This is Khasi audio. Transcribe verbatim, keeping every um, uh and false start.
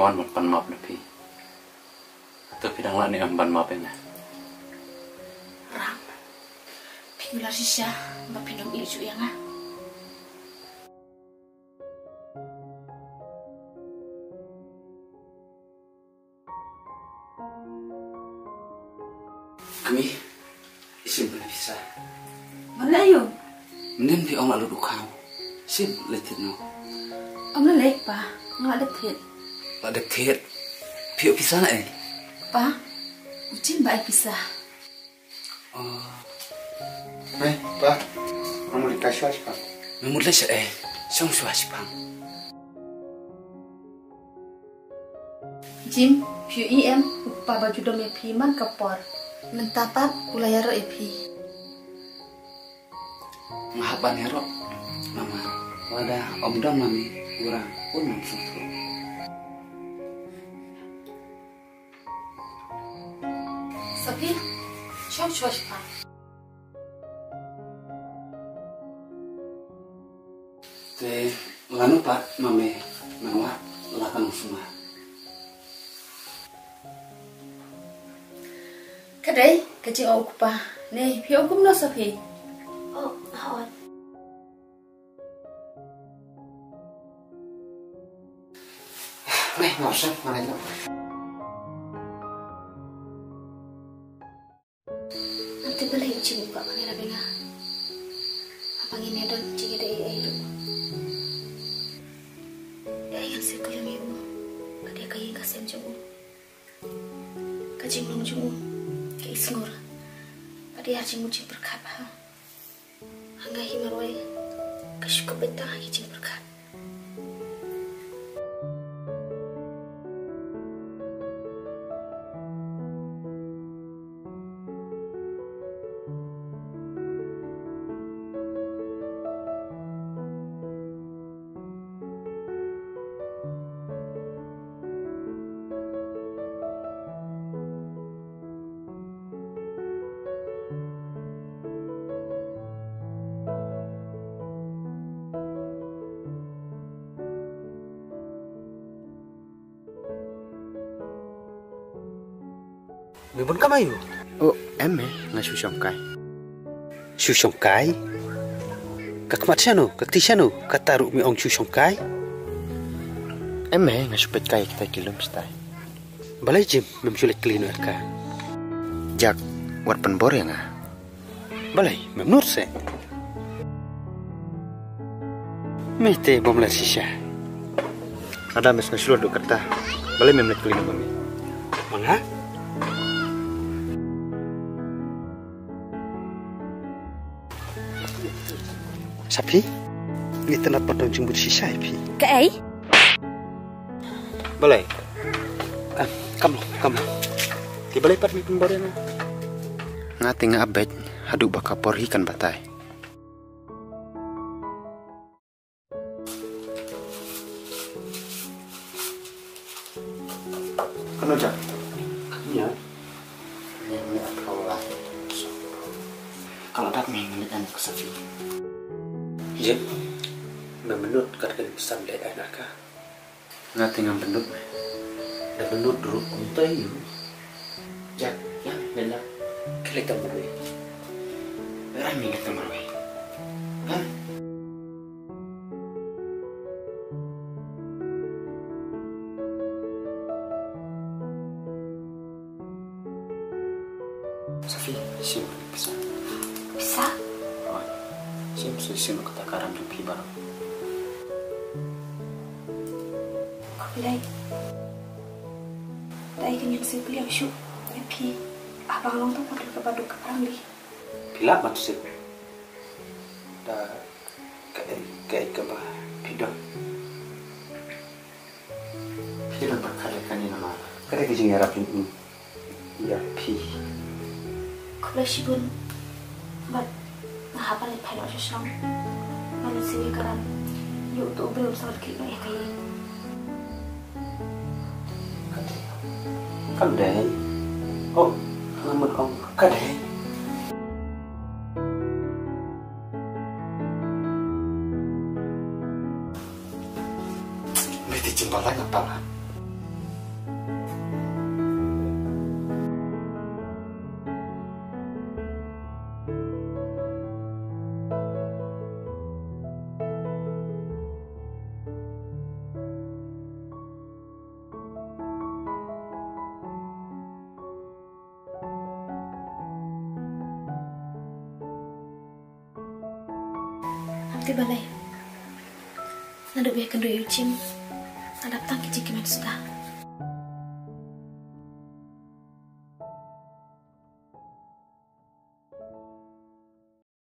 Pan, pan, pan map na phi. To phi dang lah ne em ban map ïa nga? Ram. Phi kular shisha ba phin ym ïeh shuh ïa nga? Kmie, shim phi pisa. Ban leh aïu? Mynnin phi ong la lut u khaw. Shim leit thied noh. Ym leh leh pa, nga la dep thied. La dep thied. Phi ïoh pisa na ei? Pa, u Jim ba ai pisa. Oh. Hei, pa. Nga mut leit kai shuwa shipang. Nga mut leit sha ei? Shong shuwa shipang. Jim, phi ïohi em, u kpa ba ju dom ïa phi man ka por. Mynta pat u la ïaroh ïa phi. Nga hap ban ïaroh, namar lada ym don mami, u Ram un ym sngewthuh. Sophie, shong shuwa shipang. Te lano pat ma me nang wad la ka nongsumar? Ka dei ka jingong u kpa. Ne phi ong kumno Sophie? Oh, hooid. Me, nga ong shen, nga leit noh. Ante balei u Jim u kwah ban ïarap ïa nga? Haba ngin ïadon jingïadei ei ei ruh. Ïa ai ngan sngewkhlem ïa u. Ka dei ka ïing ka sem jong u. Ka jinglong jong u ka isngur. Ka dei ar jingmut jingpyrkhat bha. Hangta hi marwei ka shu kop beit tang ha ki jingpyrkhat. Me bun kam aïu? Oh, em me, nga shu shongkai. Shu shongkai? Ka khmat shano, ka kti shano, kata ruh me ong shu shongkai? Em me, nga shu peit kai kita ki lum stai. Balei Jim, mem shu leit kylli noh ïa ka? Jak, wat pynbor ïa nga. Balei, mem nud se? Me te bym ler shisha. Ada mes nga shu lut kata. Balei mem leit kylli noh ma me? Ma nga? Sophie, ngi tnat pat dang jingmut shisha ïa phi. Kaei? Balei? Ah, kam long, kam long. Te balei pat me pynbor ïa nga? Nga te nga ap beit haduh ba ka por hi kan batai. Kano jak? Ïa. Ïa, ïa, ka la. Ka la dak me ngan leit ai ka Sophie. Jim, me mynnud kat ka pisa me leit ai na ka. Nga te ngam pynlut me. Da pynlut ruh kumta ïa u. Jak, ïa, leit la. Ka leit tang marwei. Ïa, me leit tang marwei. Ha? Sophie, shim pisa. Pisa? Hooid. Shim, shim, shim kata ka ram jong phi baroh. Khublei. Dei ka jingsngewkhlem shuh ïa phi. Haba nga long tang ka dei kaba duk ka ram li. Phi lah ban sngewthuh. Da kaei kaei kaba phi don. Phi don pat kane kane namar ka dei ka jingïarap jong u ïa phi. Khublei shibun. Bad nga hap ban leit phai noh sha shnong. Nga leit siew ïa ka ram. Ïa uto u briew sa leit khlieh noh ïa ka ïing. Ka dei. Ka dei. Oh, nga mut ong ka dei. Me te jin ba la nga pala. Te balei? Naduh ba ïakynduh ïa u Jim, nga dap tang ki jingkmen suda.